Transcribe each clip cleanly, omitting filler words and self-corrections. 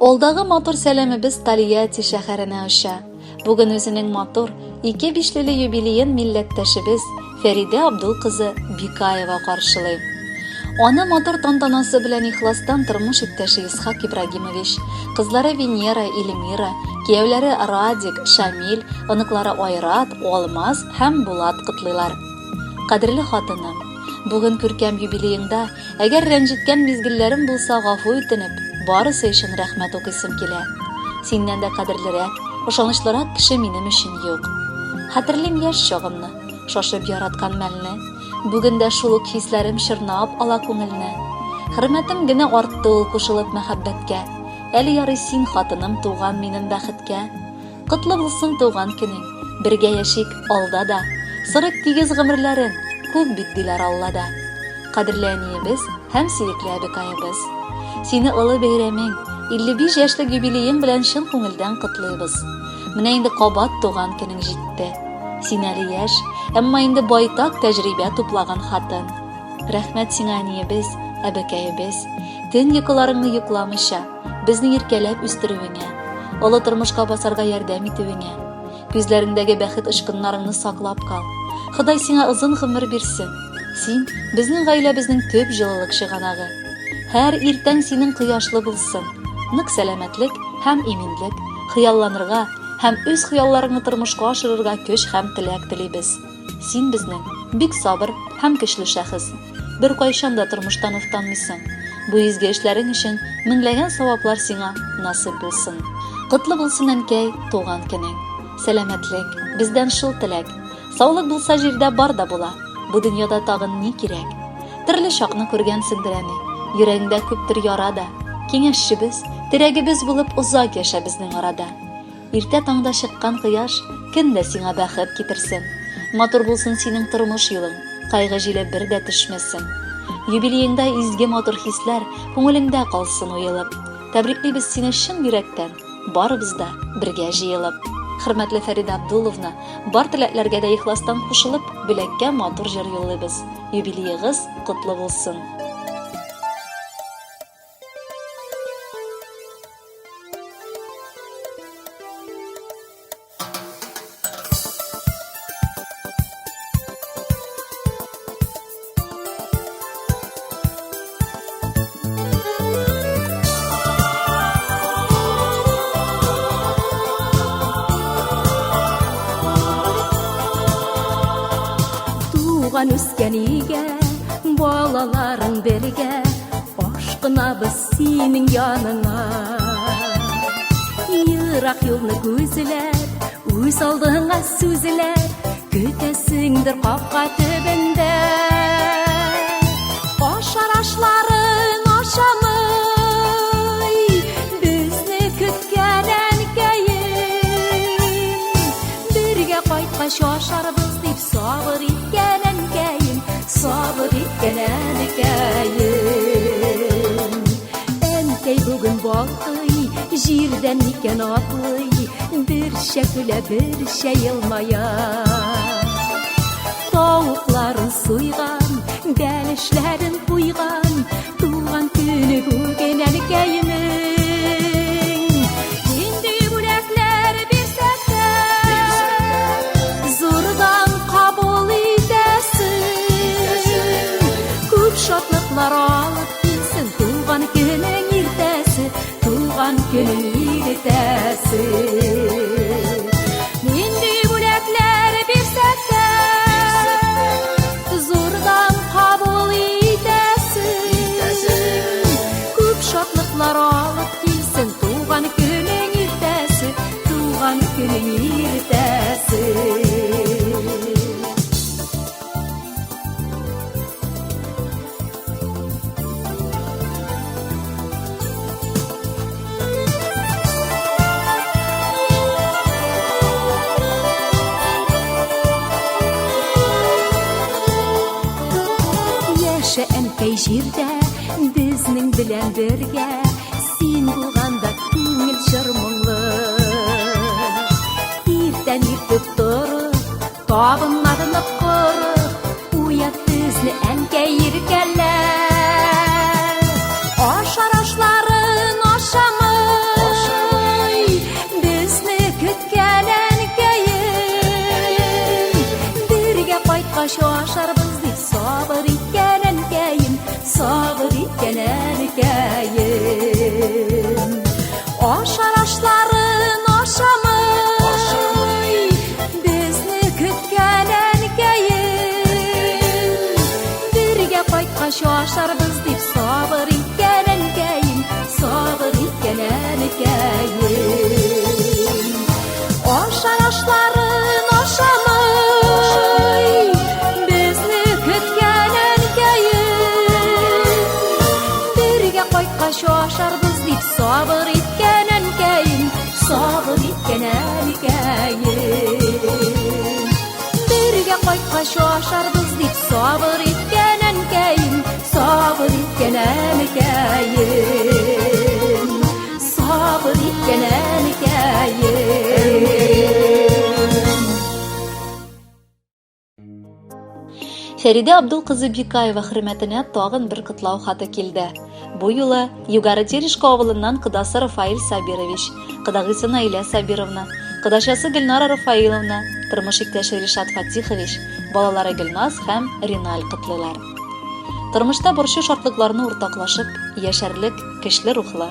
Алдагы матур сәламебез Тольятти шәһәренә оча. Бүген үзенең матур, ике бишлеле юбилеен милләттәшебез Фәридә Абдул кызы Бикаева каршылый. Аны матур тантанасы белән ихластан тормыш иптәше Исхак Ибрагимович, кызлары Венера, Эльмира, кияүләре Радик, Шамил, оныклары Айрат, Алмаз һәм Булат котлыйлар. Кадерле хатыным, бүген күркәм юбилееңда, әгәр рәнҗеткән мизгелләрем булса, гафу үтенеп, барысы өчен рәхмәт укыйсым килә. Синнән дә кадерлерәк, ышанычлырак кеше минем өчен юк. Хәтерлим яшь чагымны, шашып яраткан мәлне. Бүген дә шул ук хисләрем чорнап ала күңелне. Хөрмәтем генә артты ул кушылып мәхәббәткә. Әле ярый син, хатыным, туган минем бәхеткә. Котлы булсын туган көнең, Бергә яшик алда да. Сырык тигез гомерләрен, Күп бит диләр Аллада. Кадерле әниебез һәм сөекле әбекаебыз. Сине олы бәйрәмең, 55 яшьлек юбилеең белән чын күңелдән котлыйбыз. Менә инде кабат туган көнең җитте. Син әле яшь, әмма инде байтак тәҗрибә туплаган хатын. Рәхмәт сиңа, әниебез, әбекәебез. Төн йокыларыңны йокламыйча, безне иркәләп үстерүеңә, олы тормышка басарга ярдәм итүеңә. Күзләреңдәге бәхет очкыннарыңны саклап кал. Ходай сиңа озын гомер бирсен. Син, безнең гаиләбезнең төп җылылык чыганагы. Һәр иртәң синең кояшлы булсын. Нык сәламәтлек һәм иминлек, хыялланырга һәм үз хыялларыңны тормышка ашырырга көч һәм теләк телибез. Син безнең бик сабыр һәм көчле шәхес. Беркайчан да тормыштан уфтанмыйсың. Бу изге эшләрең өчен меңләгән саваплар сиңа насыйп булсын. Котлы булсын, әнкәй, туган көнең. Сәламәтлек, бездән шул теләк. Саулык булса җирдә бар да була. Бу дөньяда тагын ни кирәк? Төрле чакны күргәнсеңдер, әни. Йөрәгеңдә күптер яра да. Киңәшчебез, терәгебез булып озак яшә безнең арада. Иртә таңда чыккан кояш көн дә сиңа бәхет китерсен. Матур булсын синең тормыш юлың, кайгы җиле бер дә төшмәсен. Юбилееңда изге матур хисләр күңелеңдә калсын уелып. Тәбриклибез сине чын йөрәктән, барыбыз да бергә җыелып. Хөрмәтле Фәридә Абдулловна, бар теләкләргә дә ихластан кушылып, бүләккә матур җыр юллыйбыз. Юбилеегыз котлы булсын! Туган үскән өйгә, балаларың бергә Ашкынабыз синең яныңа. Ерак юлны күзләп, үз алдыңа сүзләп, көтәсеңдер капка төбендә. Ашар ашларын ашамый, безне көткән әнкәем. Бергә кайткач ашарбыз дип сабыр иткән әнкәем, сабыр иткән әнкәем. Әнкәй бүген балкый, җирдән микән атлый, берчә көлә, берчә елмая. Тавыкларын суйган, бәлешләрен куйган, туган көне бүген әнкәемнең. Нинди бүләкләр бирсәк тә, зурдан кабул итәсең. Күп шатлыклар алып килсен туган көнең иртәсе, туган көнең иртәсе. Нинди бүләкләр бирсәк тә, зурдан кабул итәсең. Күп шатлыклар алып килсен туган көнең иртәсе, туган көнең иртәсе. Яшә, әнкәй, җирдә безнең белән бергә, син булганда күңел җыр моңлы. Иртән иртүк торып, Табыннарны корып, уят безне әнкәй иркәләп. Ашар ашларын ашамый, ашарбыз дип сабыр иткән әнкәем, сабыр иткән әнкәем. Ашар ашларын ашамый, безне көткән әнкәем. Бергә кайткач ашарбыз дип сабыр иткән әнкәем, сабыр иткән әнкәем. Ашар ашларын ашамый, безне көткән әнкәем. Бергә кайткач ашарбыз дип сабыр иткән әнкәем, сабыр иткән әнкәем. Бергә кайткач ашарбыз дип сабыр иткән әнкәем, сабыр иткән әнкәем. Сабыр иткән әнкәем. Фәридә Абдул кызы Бикаева хөрмәтенә тагын бер котлау хаты килде. Бу юлы Югары Терешка авылыннан кодасы Рафаэль Сабирович, кодагыйсы Наилә Сабировна, кодачасы Гөлнара Рафаиловна, тормыш иптәше Ришат Фатихович, балалары Гөлназ һәм Риналь котлыйлар. Тормышта борчу шатлыкларны уртаклашып, яшәрлек, көчле рухлы,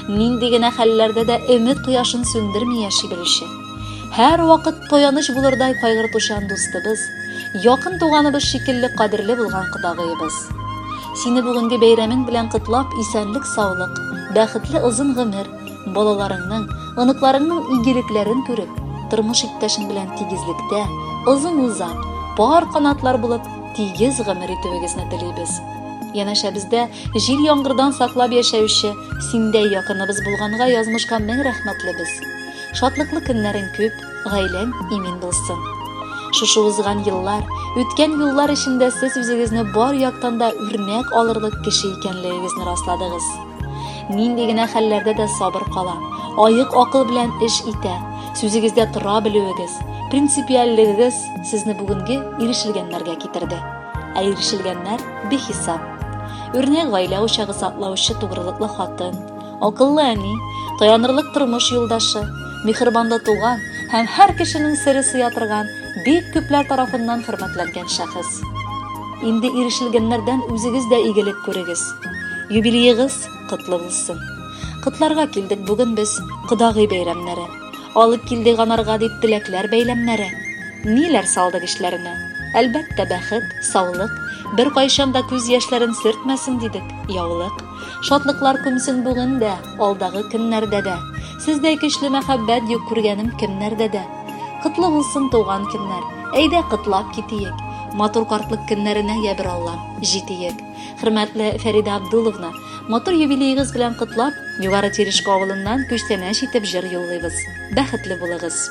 нинди генә хәлләрдә дә өмет кояшын сүндерми яши белүче, һәрвакыт таяныч булырдай кайгыртучан дустыбыз, якын туганыбыз шикелле кадерле булган кодагыебыз. Сине бүгенге бәйрәмең белән котлап, исәнлек-саулык, бәхетле озын гомер, балаларыңның, оныкларыңның игелекләрен күреп, тормыш иптәшең белән тигезлектә, озын-озак, пар канатлар булып, тигез гомер итүегезне телибез. Янәшәбездә җил-яңгырдан саклап яшәүче синдәй якыныбыз булганга язмышка мең рәхмәтлебез. Шатлыклы көннәрең күп, гаиләң имин булсын. Шушы узган еллар, үткән юллар эчендә сез үзегезне бар яктан да үрнәк алырлык кеше икәнлегегезне расладыгыз. Нинди генә хәлләрдә дә сабыр кала, аек акыл белән эш итә, сүзегездә тора белүегез, принципиальлегегез сезне бүгенге ирешелгәннәргә китерде. Ә ирешелгәннәр бихисап. Үрнәк гаилә учагы саклаучы тугрылыклы хатын, акыллы әни, таянырлык тормыш юлдашы, миһербанлы туган һәм һәр кешенең сере сыя торган бик күпләр тарафыннан хөрмәтләнгән шәхес. Инде ирешелгәннәрдән үзегез дә игелек күрегез. Юбилеегыз котлы булсын. Котларга килдек бүген без кодагый бәйрәмнәре. Алып килдек анарга дип теләкләр бәйләмнәре. Ниләр салдык эчләренә? Әлбәттә, бәхет, саулык. Беркайчан да күз яшьләрен сөртмәсен дидек, яулык. Шатлыклар күмсен бүген дә, алдагы көннәрдә дә. Сездәй көчле мәхәббәт юк күргәнем кемнәрдә дә. Котлы булсын туган көннәр, әйдә котлап китиек. Матур картлык көннәренә я бер Аллам, җитиек. Хөрмәтле Фәридә Абдуловна, матур юбилеегыз белән котлап, Югары Терешка авылыннан күчтәнәч итеп җыр юллыйбыз. Бәхетле булыгыз!